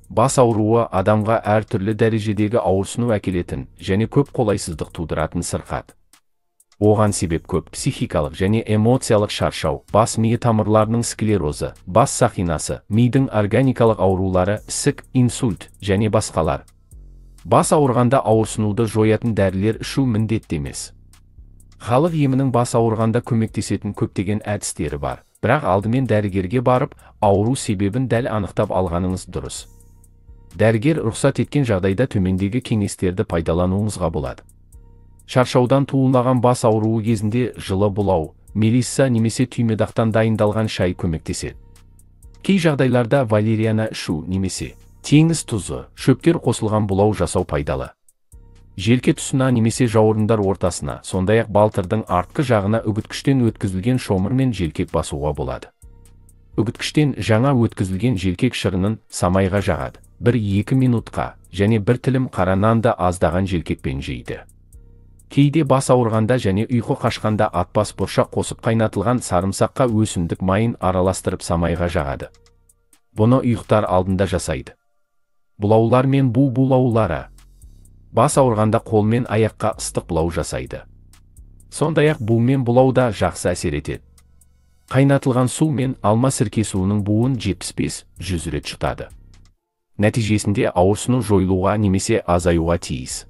Бас ауруы адамға әртүрлі дәрежедегі ауырсыну әкелетін және көп қолайсыздық тудыратын сырқат. Оған себеп көп психикалық және эмоциялық шаршау, бас миы тамырларының склерозы, бас сақинасы, мидың органикалық аурулары, ісік, инсульт және басқалар. Бас ауырғанда ауырсынуды жоятын дәрілер ішу міндетті емес. Халық емінің бас ауырғанда көмектесетін көптеген әдістері бар, бірақ алдымен дәрігерге барып, ауру себебін дәл анықтап алғаныңыз дұрыс. Дәрігер рұқсат еткен жағдайда төмендегі кеңестерді пайдалануыңызға болады. Шаршаудан туындаған бас ауруы кезінде жылы бұлау, мелисса немесе түймедақтан дайындалған шай көмектеседі. Кей жағдайларда валериана ішу немесе теңіз тұзы, шөптер қосылған бұлау жасау пайдалы. Желке тұсына немесе жауырындар ортасына, сондай-ақ балтырдың артқы жағына үгіткіштен өткізілген шомырмен желкек басуға болады. Үгіткіштен жаңа өткізілген желкек шырынын самайға жағады. 1-2 минутқа және бір тілім қара нанды аздаған желкекпен жейді. Кейде бас ауырғанда және ұйқы қашқанда атпас бұршақ қосып қайнатылған сарымсаққа өсімдік майын араластырып самайға жағады. Бұны ұйықтар алдында жасайды. Бұлаулар мен бу булаулары. Бас ауырғанда қол мен аяққа ыстық бұлау жасайды. Сондай-ақ бумен бұлау да жақсы әсер етеді. Қайнатылған су мен алма сірке суының буын 75-100 рет жұтады. Нәтижесінде ауырсыну жойылуға немесе азаюға тиіс.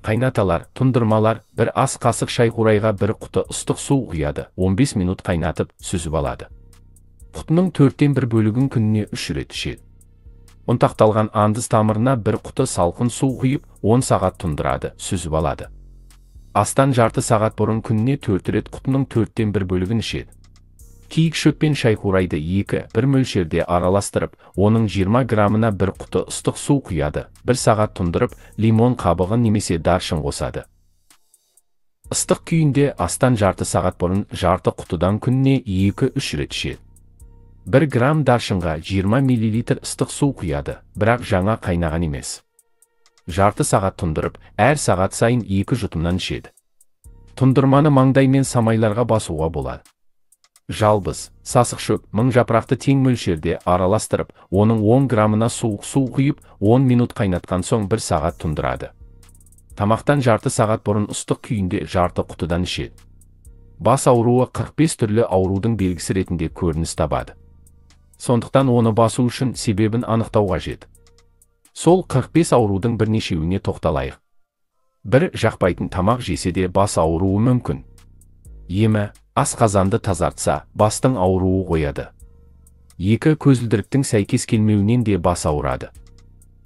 Қайнаталар, тұндырмалар бір ас қасық шай қурайға бір құты ыстық су құяды, 15 минут қайнатып, сүзіп алады. Құтының 1/4 бөлігін күніне 3 рет ішеді. Ұнтақталған андыз тамырына бір құты салқын су құйып, 10 сағат тұндырады, сүзіп алады. Астан жарты сағат бұрын күніне 4 рет құтының 1/4 бөлігін ішеді. Киік шөппен шай қурайды 2-1 мөлшерде араластырып, оның 20 граммына бір құты ыстық су құяды, 1 сағат тұндырып, лимон қабығын немесе даршын қосады. Ыстық күйінде астан жарты сағат бұрын жарты құтыдан күніне 2-3 рет ішеді. 1 грамм даршынға 20 мл ыстық су құяды, бірақ жаңа қайнаған емес. Жарты сағат тұндырып, әр сағат сайын 2 жұтымнан ішеді. Тұндырманы маңдай мен самайларға басуға болады. Жалбыз, сасық шөп, мың жапырақты тең мөлшерде араластырып, оның 10 граммына суық су құйып, 10 минут қайнатқан соң 1 сағат тұндырады. Тамақтан жарты сағат бұрын ыстық күйінде жарты құтыдан ішеді. Бас ауруы 45 түрлі аурудың белгісі ретінде көрініс табады. Сондықтан оны басу үшін себебін анықтау қажет. Сол 45 аурудың бірнешеуіне тоқталайық. Бір жақпайтын тамақ жесе де бас ауруы мүмкін. Емі, асқазанды тазартса, бастың ауруы қояды. 2 көзілдіріктің сәйкес келмеуінен де бас ауырады.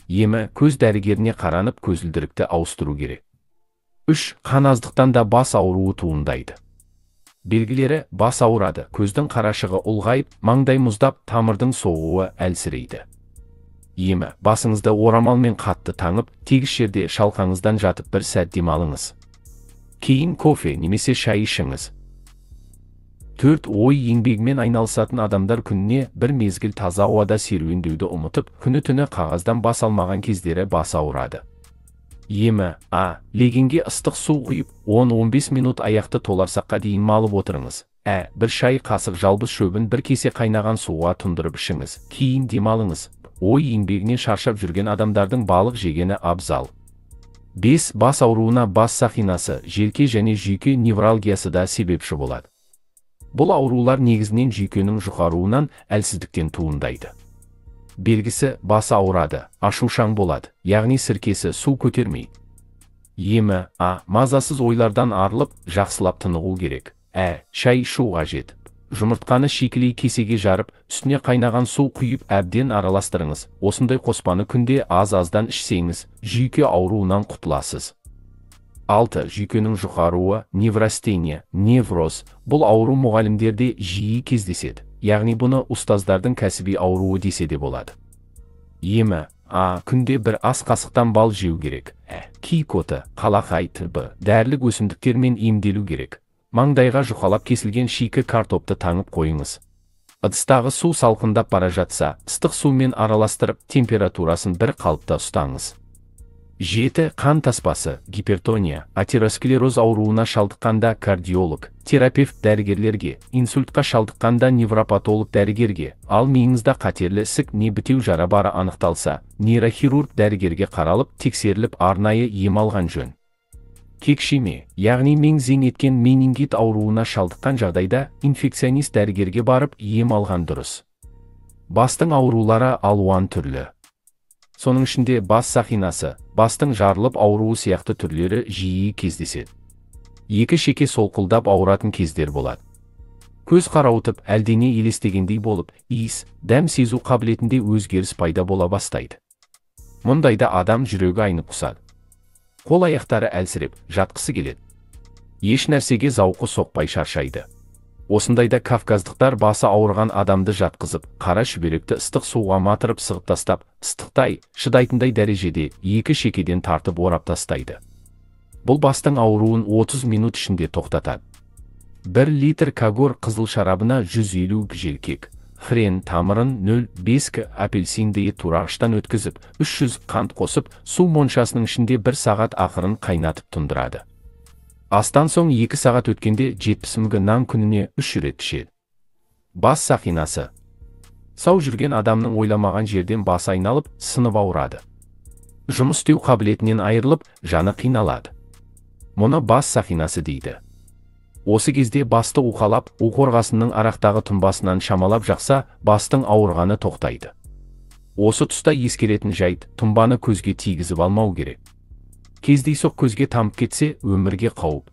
Емі, көз дәрігеріне қаранып көзілдірікті ауыстыру керек. 3 қан аздықтан да бас ауруы туындайды. Белгілері: бас ауырады, көздің қарашығы ұлғайып, маңдай мұздап, тамырдың соғуы әлсірейді. Емі, басыңызды орамалмен қатты таңып, тегіс жерде шалқаңыздан жатып бір сәт демалыңыз. Кейін кофе немесе шай ішіңіз. 4 ой еңбегімен айналысатын адамдар күніне бір мезгіл таза ауада серуендеуді ұмытып, күні-түні қағаздан бас алмаған кездері бас ауырады. Емі, А. Легенге ыстық су құйып, 10-15 минут аяқты толарсаққа дейін малып отырыңыз. Ә. Бір шай қасық жалбыз шөбін бір кесе қайнаған суға тұндырып ішіңіз. Кейін демалыңыз. Ой еңбегінен шаршап жүрген адамдардың балық жегені абзал. 5. Бас ауруына бас сақинасы, желке және жүйке невралгиясы да себепші болады. Бұл аурулар негізінен жүйкенің жұқаруынан, әлсіздіктен туындайды. Белгісі: басы ауырады, ашушаң болады, яғни сіркесі су көтермейді. Емі, А. Мазасыз ойлардан арылып, жақсылап тынығу керек. Ә. Шай ішу қажет. Жұмыртқаны шикілей кесеге жарып, үстіне қайнаған су құйып әбден араластырыңыз. Осындай қоспаны күнде аз-аздан ішсеңіз, жүйке ауруынан құтыласыз. 6. Жүйкенің жұқаруы, неврастения, невроз. Бұл ауру мұғалімдерде жиі кездеседі. Яғни бұны ұстаздардың кәсіби ауруы десе де болады. Емі, А. Күнде бір ас қасықтан бал жеу керек. Ә. Киік оты, қалақай, Б. Дәрілік өсімдіктермен емделу керек. Маңдайға жұқалап кесілген шикі картопты таңып қойыңыз. Ыдыстағы су салқындап бара жатса, ыстық сумен араластырып, температурасын бір қалыпта ұстаңыз. 7. Қан таспасы, гипертония, атеросклероз ауруына шалдыққанда кардиолог, терапевт дәрігерлерге, инсультқа шалдыққанда невропатолог дәрігерге, ал миыңызда қатерлі ісік не бітеу жара бары анықталса, нейрохирург дәрігерге қаралып, тексеріліп арнайы ем алған жөн. Кекшеме, яғни мең-зең еткен менингит ауруына шалдыққан жағдайда инфекционист дәрігерге барып ем алған дұрыс. Бастың аурулары алуан түрлі. Соның ішінде бас сақинасы, бастың жарылып ауруы сияқты түрлері жиі кездеседі. Екі шеке солқылдап ауыратын кездер болады. Көз қарауытып, әлдене елестегендей болып, иіс, дәм сезу қабілетінде өзгеріс пайда бола бастайды. Мұндайда адам жүрегі айнып құсады. Қол аяқтары әлсіреп, жатқысы келеді. Еш нәрсеге зауқы соқпай шаршайды. Осындайда кавказдықтар басы ауырған адамды жатқызып, қара шүберекті ыстық суға матырып сығып тастап, ыстықтай, шыдайтындай дәрежеде екі шекеден тартып орап тастайды. Бұл бастың ауруын 30 минут ішінде тоқтатады. 1 литр кагор қызыл шарабына 150 г желкек, хрен тамырын 0,5 г апельсинді турағыштан өткізіп, 300 қант қосып, су моншасының ішінде 1 сағат ақырын қайнатып тұндырады. Астан соң 2 сағат өткенде 70 мг нан күніне 3 рет ішеді. Бас сақинасы. Сау жүрген адамның ойламаған жерден басы айналып, сынып ауырады. Жұмыс істеу қабілетінен айырылып, жаны қиналады. Мұны бас сақинасы дейді. Осы кезде басты уқалап, у қорғасының арақтағы тұнбасынан шамалап жақса, бастың ауырғаны тоқтайды. Осы тұста ескеретін жайт, тұнбаны көзге тигізіп алмау керек. Кездейсоқ көзге тамып кетсе, өмірге қауіп.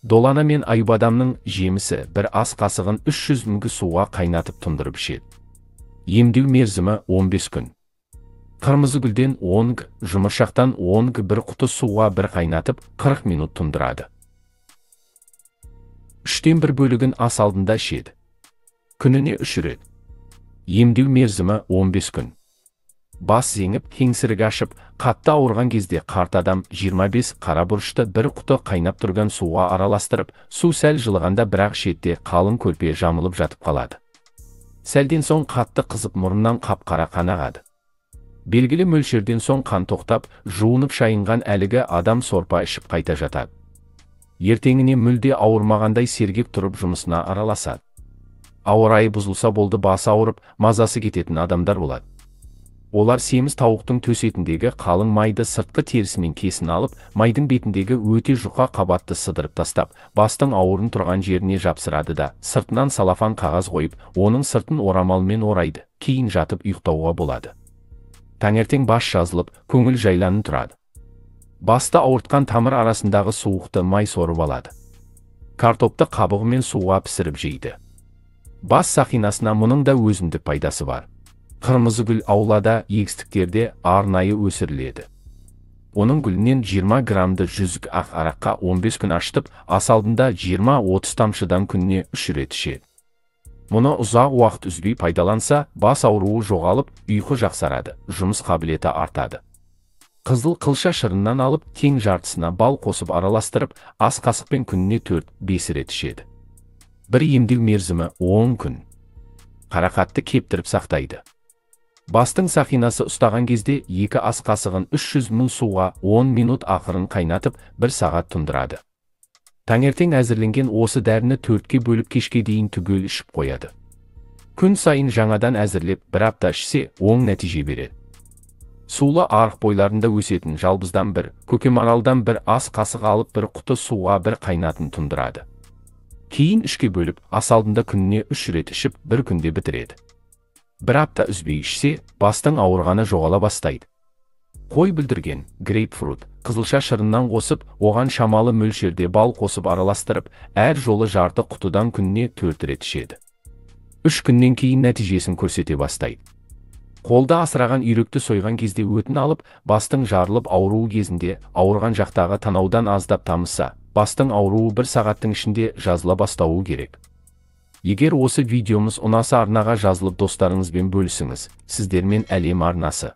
Долана мен аюбадамның жемісі бір ас қасығын 300 мг суға қайнатып тұндырып ішеді. Емдеу мерзімі 15 күн. Қырмызы гүлден 10 г, жұмыршақтан 10 г бір құты суға бір қайнатып 40 минут тұндырады. 1/3 бөлігін ас алдында ішеді. Күніне 3 рет. Емдеу мерзімі 15 күн. Бас зеңіп, кеңсірік ашып, қатты ауырған кезде қарт адам 25 қара бұрышты бір құты қайнап тұрған суға араластырып, су сәл жылығанда бірақ шетте қалың көрпе жамылып жатып қалады. Сәлден соң қатты қызып мұрнынан қап-қара қан ағады. Белгілі мөлшерден соң қан тоқтап, жуынып шайынған әлігі адам сорпа ішіп қайта жатады. Ертеңіне мүлде ауырмағандай сергек тұрып жұмысына араласады. Ауа райы бұзылса болды басы ауырып, мазасы кететін адамдар болады. Олар семіз тауықтың төсетіндегі қалың майды сыртқы терісімен кесін алып, майдың бетіндегі өте жұқа қабатты сыдырып тастап, бастың ауырын тұрған жеріне жапсырады да, сыртынан салафан қағаз қойып, оның сыртын орамалмен орайды, кейін жатып ұйықтауға болады. Таңертең бас жазылып, көңіл жайланып тұрады. Басты ауыртқан тамыр арасындағы суықты май сорып алады. Картопты қабығымен суға пісіріп жейді. Бас сақинасына мұның да өзіндік пайдасы бар. Қырмызы гүл аулада, егістіктерде арнайы өсіріледі. Оның гүлінен 20 граммды 100 г ақ араққа 15 күн ашытып, ас алдында 20-30 тамшыдан күніне 3 рет ішеді. Мұны ұзақ уақыт үзбей пайдаланса, бас ауруы жоғалып, ұйқы жақсарады, жұмыс қабілеті артады. Қызыл қылша шырыннан алып, тең жартысына бал қосып араластырып, ас қасықпен күніне 4-5 рет ішеді. Бір емдеу мерзімі 10 күн. Қарақатты кептіріп сақтайды. Бастың сақинасы ұстаған кезде 2 ас қасығын 300 мл суға 10 минут ақырын қайнатып, 1 сағат тұндырады. Таңертең әзірленген осы дәріні 4-ке бөліп кешке дейін түгел ішіп қояды. Күн сайын жаңадан әзірлеп бір апта ішсе, оң нәтиже береді. Сулы арық бойларында өсетін жалбыздан бір, көкемаралдан бір ас қасық алып бір құты суға бір қайнатын тұндырады. Кейін 3-ке бөліп, ас алдында күніне 3 рет ішіп, бір күнде бітіреді. Бір апта үзбей ішсе, бастың ауырғаны жоғала бастайды. Қой бүлдірген, грейпфрут, қызылша шырыннан қосып, оған шамалы мөлшерде бал қосып араластырып, әр жолы жарты құтыдан күніне 4 рет ішеді. 3 күннен кейін нәтижесін көрсете бастайды. Қолда асыраған үйректі сойған кезде өтін алып, бастың жарылып ауруы кезінде ауырған жақтағы танаудан аздап тамызса, бастың ауруы 1 сағаттың ішінде жазыла бастауы керек. Егер осы видеомыз ұнаса, арнаға жазылып достарыңызбен бөлісіңіз. Сіздермен Әлем арнасы.